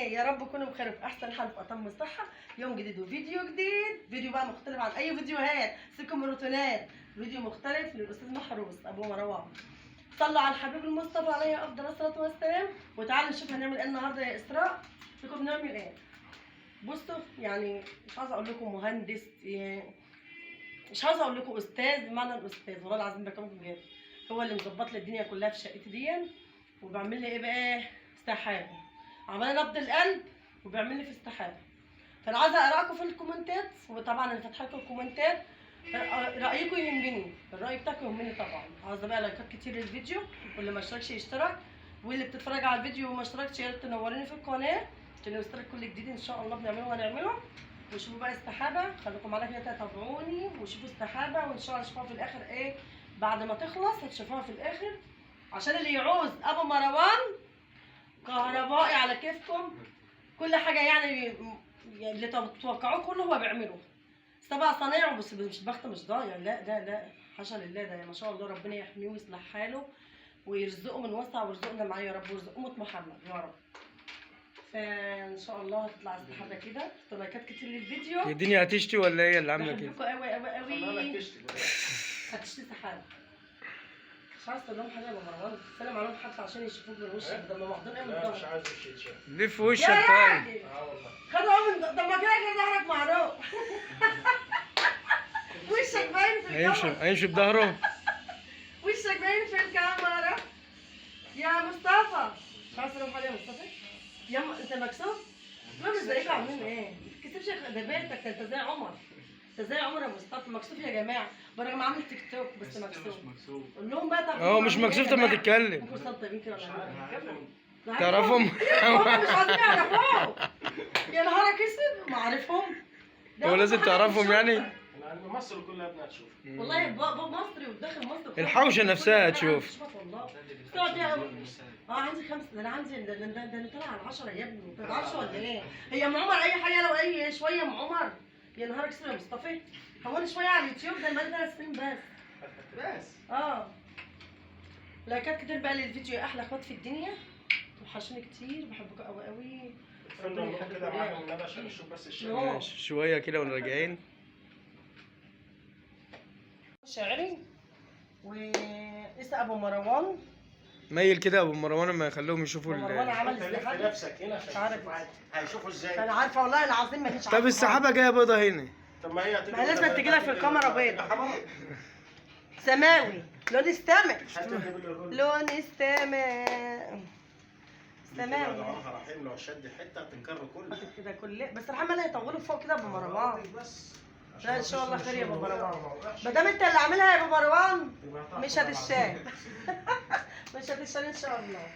ايه؟ يا رب تكونوا بخير وفي احسن حال وفي اتم الصحة. يوم جديد وفيديو جديد، فيديو بقى مختلف عن اي فيديوهات، سيبكم من الروتينات، فيديو مختلف للاستاذ محروس ابو مروان. صلوا على الحبيب المصطفى عليه افضل الصلاة والسلام. وتعالوا نشوف هنعمل ايه النهارده يا اسراء. لكم بنعمل ايه؟ بصوا يعني مش عايزه اقول لكم مهندس، مش عايزه اقول لكم استاذ، بمعنى الاستاذ والله العظيم بكلمكم بجد، هو اللي مظبط لي الدنيا كلها في شقتي دي، وبيعمل لي ايه بقى؟ سحابه، عمال نبض القلب وبيعمل لي في السحابة. فانا عايزه اراكم في الكومنتات، وطبعا انا فاتحة لكم الكومنتات، رايكم يهمني، الراي بتاعكم يهمني طبعا. عايزه بقى لايكات كتير للفيديو، واللي ما اشتركش يشترك، واللي بتتفرج على الفيديو وما اشتركتش يا ريت تنوريني في القناة عشان يوصلك كل جديد ان شاء الله بنعمله وهنعمله. وشوفوا بقى السحابة، خليكم معانا كده تابعوني وشوفوا السحابة، وان شاء الله تشوفوها في الاخر ايه بعد ما تخلص هتشوفوها في الاخر. عشان اللي يعوز ابو مروان كهربائي على كيفكم، كل حاجة يعني اللي تتوقعوه كله هو بيعمله. 7 صنايع بس مش بخت مش ضايع، لا لا لا حاشا لله، ده ما شاء الله ربنا يحميه ويصلح حاله ويرزقه من وسع ويرزقنا معاه يا رب ويرزق امه محمد يا رب. فان شاء الله هتطلع السحابة كده، لايكات كتير للفيديو. الدنيا هتشتي ولا ايه اللي عامله كده؟ بحبكم قوي قوي قوي. تشتي هتشتي سحابه. مش عايز تقول لهم حاجة يا ابو مروان؟ سلم عليهم حتى عشان يشوفوك من وشك، ده ما واخدين ايه من لا مش ظهرك. عايز وشي يتشاف. لف وشك يا طيب. راجل اه والله خدوا من طب ما كده كده ظهرك معروف. وشك باين في هيمشي الكاميرا، هيمشي بظهره. وشك باين في الكاميرا يا مصطفى. مش عايز تقول لهم حاجة يا مصطفى؟ يا انت مكسوف؟ تقول ازيكم عاملين ايه؟ ما تكسبش ده بيتك، انت زي عمر، انت زي عمر يا مصطفى. مكسوف يا جماعة برغم عامل تيك توك بس مكسوف. قول لهم بقى طب هو مش مكسوف، طب ما تتكلم. ممكن صوت طيبين كده ولا حاجة. تعرفهم؟ هم مش عايزين يعرفوه. يا نهارك اسود ما عارفهم. ده هو هم لازم حاجة تعرفهم بتشوفها. يعني؟ انا مصر كلها ابنها تشوف. والله بابا مصري وداخل مصر كلها. الحوشة نفسها هتشوف. بتشوفك والله. تقعد يا عندي 5، ده انا عندي ده انا طالع على 10 يا ابني، ما تعرفش ولا ايه؟ هي ام عمر اي حاجة لو اي شوية ام عمر. يا نهارك اسود يا مصطفى، هو انا شوية على اليوتيوب ده بقالي 3 سنين بس. بس لايكات كتير بقى للفيديو يا احلى اخوات في الدنيا، توحشوني كتير، بحبكم قوي قوي. استنى نروح كده معاهم والنبي عشان نشوف بس الشغل. ماشي، شوية كده وراجعين. شاعري ولسه ابو مروان. ميل كده ابو مروان لما يخليهم يشوفوا ابو مروان عمل انت لف السحابة. نفسك هنا مش عشان عارف. يشوفوا. هيشوفوا ازاي؟ انا عارفه والله العظيم ما كنتش طب السحابة جاية بيضة هنا. طب ما هي هتيجي ما لازم تجي لك في الكاميرا بيضة. سماوي، لون السماء، لون السماء سماوي. رحيم لو شد حتة هتنكر كله. حاطط كده كل بس الحمد لله يطولوا فوق كده ابو مروان. بس لا ان شاء الله خير يا ابو مروان، ما دام انت اللي عاملها يا ابو مروان مش هتشال. مش هتشال ان شاء الله.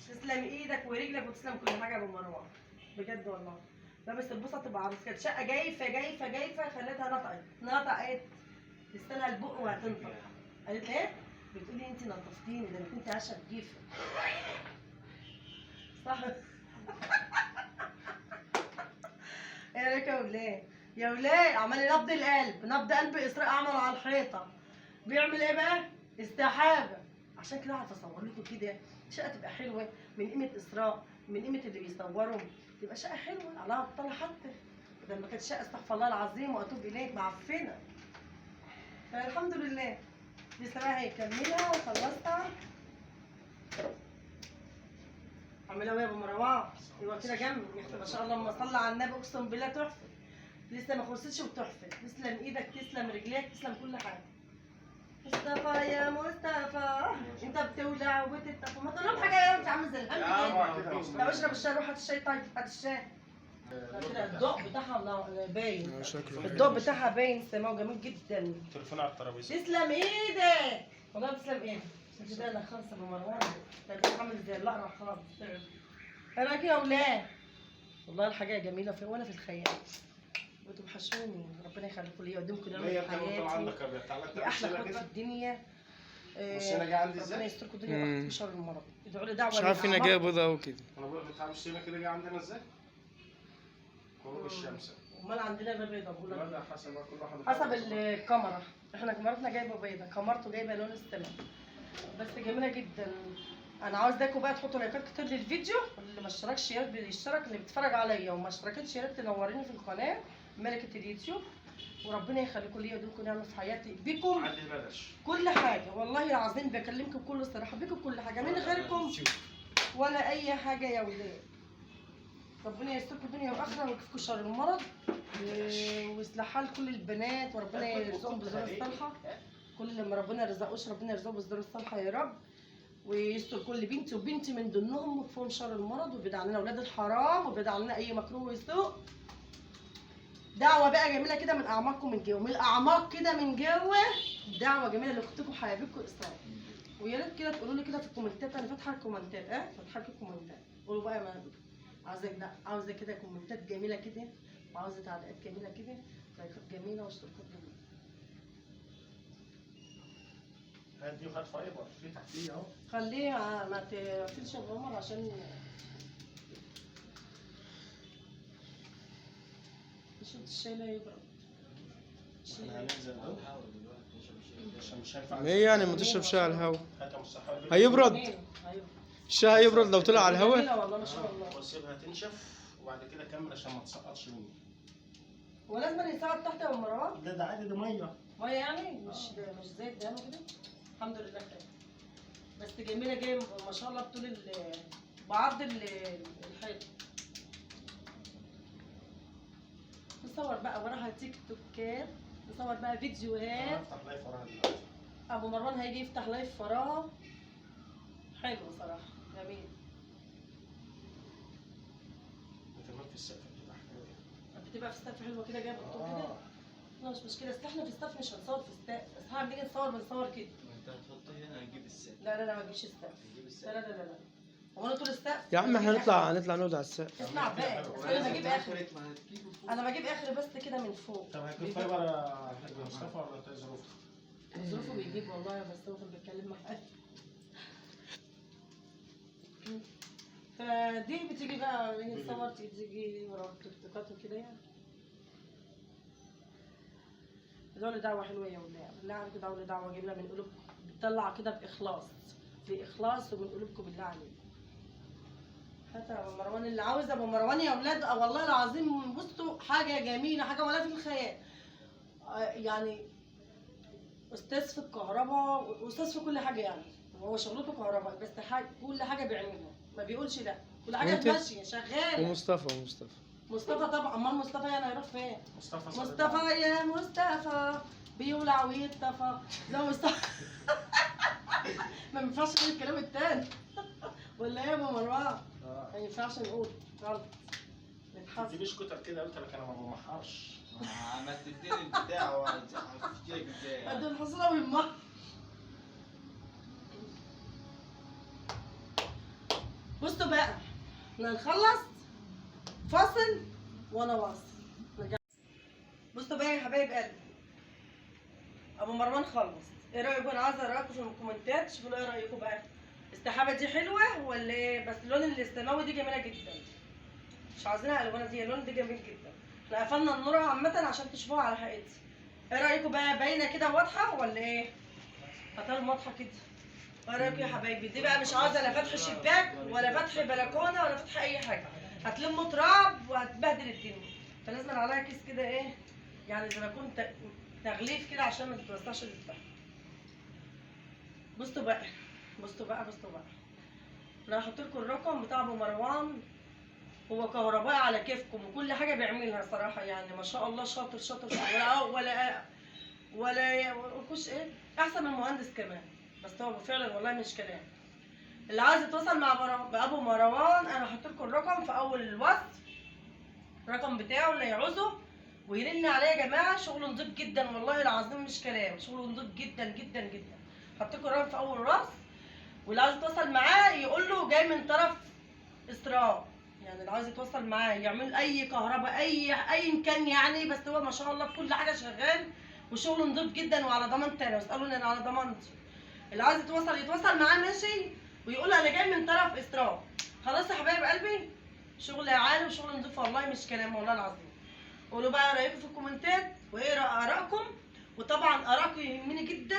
تسلم ايدك ورجلك وتسلم كل حاجة يا ابو مروان بجد والله. لا بس البوصه تبقى عروس كانت شقه جايفه جايفه جايفه، خلتها نطقت نطقت لسانها البق وهتنطق. قالت لي ايه؟ بتقولي انت نظفتيني، ده انا كنت عايشه في جيفه. صح؟ ايه رايك يا ولاد؟ يا ولاد عمال نبض القلب، نبض قلب اسراء عمله على الحيطة. بيعمل ايه بقى؟ استحابه. عشان كده عارفه اصور لكم كده شقه تبقى حلوة من قيمة اسراء، من قيمة اللي بيصوروا، تبقى شقه حلوة عليها بطاله حتى. بدل ما كانت شقه استغفر الله العظيم واتوب اليه معفنه. فالحمد لله لسه بقى هيكملها وخلصها. عاملها يا ابو مروان يبقى كده جنب يا اختي ما شاء الله، ما صلى على النبي اقسم بالله تحفة. لسه ما خلصتش وتحفه. تسلم ايدك، تسلم رجليك، تسلم كل حاجة. مصطفى يا مصطفى انت بتولع وبتطفى، ما تقول لهم حاجة يا انت عامل زي الهم كده. طب اشرب الشاي، روح هات الشاي. طيب هات الشاي. كده الضوء بتاعها الله باين، شكله الضوء بتاعها باين سماوي جميل جدا. تليفون على الترابيزة. تسلم ايدك والله، تسلم ايدك. عشان كده انا خالص ابو مروان ده عامل زي الاقرع خالص. ايه رايك يا ولاد؟ والله الحاجة جميلة في ولا في الخيال. وتوحشوني، ربنا يخليكم ليا ويديمكم نعمه ليه في يا ابني طلع حياتي. عندك ابيض؟ تعالى انت يا احلى بص لنا اخوات في كده. الدنيا. بص هنا جاي عندي ربنا ازاي؟ يستركم الدنيا واخرة شر المرض. ادعوا لي دعوه مش عارف هنا للأعمار. جاية بيضة قوي كده. انا بقول لك تعالى بص هنا كده جاي عندنا ازاي؟ غروب الشمس. امال عندنا غير بيضة بقول لك. لا حسب بقى كل واحد حسب الكاميرا، احنا كاميرتنا جايبه بيضة، كاميرته جايبه لون السماء، بس جميلة جدا. انا عاوزاكم بقى تحطوا لايكات كتير للفيديو، واللي ما اشتركش يا ريت يشترك، اللي بيتفرج عليا وما اشتركتش يا ريت تنوريني في القناة ملكه اليوتيوب، وربنا يخليكم ليا ويديمكم نعمه في حياتي بكم عدي بلاش كل حاجة. والله العظيم بكلمكم بكل صراحة، بكم كل حاجة من غيركم ولا اي حاجة يا ولاد. ربنا يستركم دنيا واخره ويكفيكم شر المرض ويصلح حال كل البنات، وربنا يرزقهم بالذريه الصالحة. كل اللي ما ربنا رزقوش ربنا يرزقهم بالذريه الصالحة يا رب، ويستر كل بنت وبنتي من ضمنهم، ويكفيهم شر المرض، ويبعد عننا اولاد الحرام، ويبعد عننا اي مكروه وسوء. دعوه بقى جميلة كده من اعماقكم من جوه، من الاعماق كده من جوه، دعوه جميلة لاختكم حبايبكم اسراء. ويا ريت كده تقولوا لي كده في الكومنتات، انا فاتحة الكومنتات، فاتحة لكم الكومنتات، قولوا بقى ما عاوزه ده، عاوزه كده كومنتات جميلة كده، وعاوزه تعليقات جميلة كده، لايكات جميلة واشتراكات جميلة. هات دي وهات fiber في تحتيه اهو. خليه ما تقفلش يا ابو عمر عشان مش الشاي لا يبرد. احنا هننزل اهو عشان مش هينفع. ايه يعني ما تشرب شاي على الهوا؟ هات يا مصطفى. هيبرد ايوه الشاي، هيبرد لو طلع على الهوا. جميلة والله ما شاء الله. واسيبها تنشف وبعد كده كمل عشان ما تسقطش مني. هو لازم يساعد تحت يا ام مروان؟ ده عادي، ده مية مية يعني مش زيت ده كده. الحمد لله خير. بس جميلة جاية ما شاء الله بطول بعرض الحيط. نصور بقى وراها تيك توكات، نصور بقى فيديوهات. هفتح live وراها دلوقتي. ابو مروان هيجي يفتح live وراها. حلو صراحة جميل. وكمان في السقف بتبقى حلوة. بتبقى في السقف حلوة كده، جايبه الطوب كده. لا مش مشكلة، اصل احنا في السقف مش هنصور في السقف، اصل احنا بنيجي نصور بنصور كده. انت هتحطيه هنا هتجيب السقف. لا لا لا ما تجيبش السقف. هتجيب لا لا السقف. لا لا هو انا طول السقف؟ يا عم احنا نطلع نقعد على السقف. اطلع بقى، بس انا بجيب اخر، ما هتجيبه فوق. انا بجيب اخر بس كده من فوق. طب هتجيب fiber يا حاج مصطفى ولا انت ظروفك؟ ظروفه بيجيب والله، بس هو كان بيتكلم معايا. فدي بتيجي بقى نيجي نصور، تيجي ورا التيك توكات وكده يعني. دول دعوة حلوة يا ولاد، بالله عليكم دعوة، دعوة جميلة من قلوبكم، بتطلع كده بإخلاص، بإخلاص ومن قلوبكم بالله عليكم. حتى أبو مروان اللي عاوز أبو مروان يا ولاد، والله العظيم بصوا حاجة جميلة، حاجة ولا في الخيال. يعني أستاذ في الكهرباء، أستاذ في كل حاجة يعني، هو شغلته كهرباء بس حاجة، كل حاجة بيعملها، ما بيقولش لا، كل حاجة ماشية شغالة. ومصطفى مصطفى طبعا، امال مصطفى يعني هيروح فين؟ مصطفى مصطفى يا مصطفى بيولع ويطفى لا مصطفى ما ينفعش نقول الكلام التاني ولا ايه يا ابو مروان؟ ما ينفعش نقول غلط. ما تدينيش كتر كده، قلت لك انا ما بمحرش. ما تديني البتاع وهفتيلك ازاي يعني؟ قد الحصيلة ويمحر. بصوا بقى احنا نخلص فاصل وانا واصل. بصوا بقى يا حبايب قلبي، ابو مروان خلص. ايه رايكم؟ انا عايزه رايكم في الكومنتات، شوفوا ايه رايكم بقى. السحابة دي حلوة ولا ايه؟ بس اللون السماوي دي جميلة جدا، مش عايزينها الوانها دي، اللون دي جميل جدا. احنا قفلنا النور عامة عشان تشوفوها على حقيقتي. ايه رايكم بقى؟ باينة كده واضحة ولا ايه؟ هتبقى واضحة كده. ايه رايكم يا حبايبي؟ دي بقى مش عاوزه لا فتح شباك ولا فتح بلكونة ولا فتح اي حاجة، هتلم تراب وهتبهدل الدنيا، فلازم عليها كيس كده ايه يعني زي ما يكون تغليف كده عشان ما تتوسعش للتحت. بصوا بقى بصوا بقى بصوا بقى، انا هحط لكم الرقم بتاع ابو مروان، هو كهربائي على كيفكم وكل حاجة بيعملها صراحة يعني ما شاء الله، شاطر شاطر شاطر، ولا ولا ولا ايه احسن من المهندس كمان، بس هو فعلا والله مش كلام. اللي عايز يتواصل مع ابو مروان انا هحط لكم الرقم في اول الوصف، الرقم بتاعه اللي يعوزه ويرن عليه يا جماعة. شغله نضيف جدا والله العظيم مش كلام، شغله نضيف جدا جدا جدا. هحط لكم الرقم في اول الوصف، واللي عايز يتواصل معاه يقول له جاي من طرف اسراء، يعني اللي عايز يتواصل معاه يعمل اي كهرباء اي ايا كان يعني، بس هو ما شاء الله في كل حاجة شغال وشغله نضيف جدا وعلى ضمانتي انا، واسالوني انا على ضمانتي. اللي عايز يتواصل يتواصل معاه ماشي، ويقول انا جاي من طرف اسراء. خلاص يا حبايب قلبي، شغل عالي وشغل نضيف والله مش كلام والله العظيم. قولوا بقى رايكم في الكومنتات وايه ارائكم، وطبعا ارائكم يهمني جدا.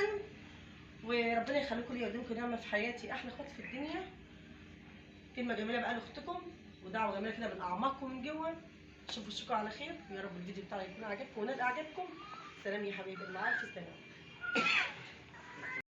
وربنا يخليكم ليا ويديمكم نعمه في حياتي، احلى اخوات في الدنيا. كلمة جميلة بقى لاختكم، ودعوة جميلة كده من اعماقكم من جوه. اشوف وشكم على خير، ويا رب الفيديو بتاعي يكون عجبكم ونال اعجابكم. سلام يا حبايبي، مع الف سلامه.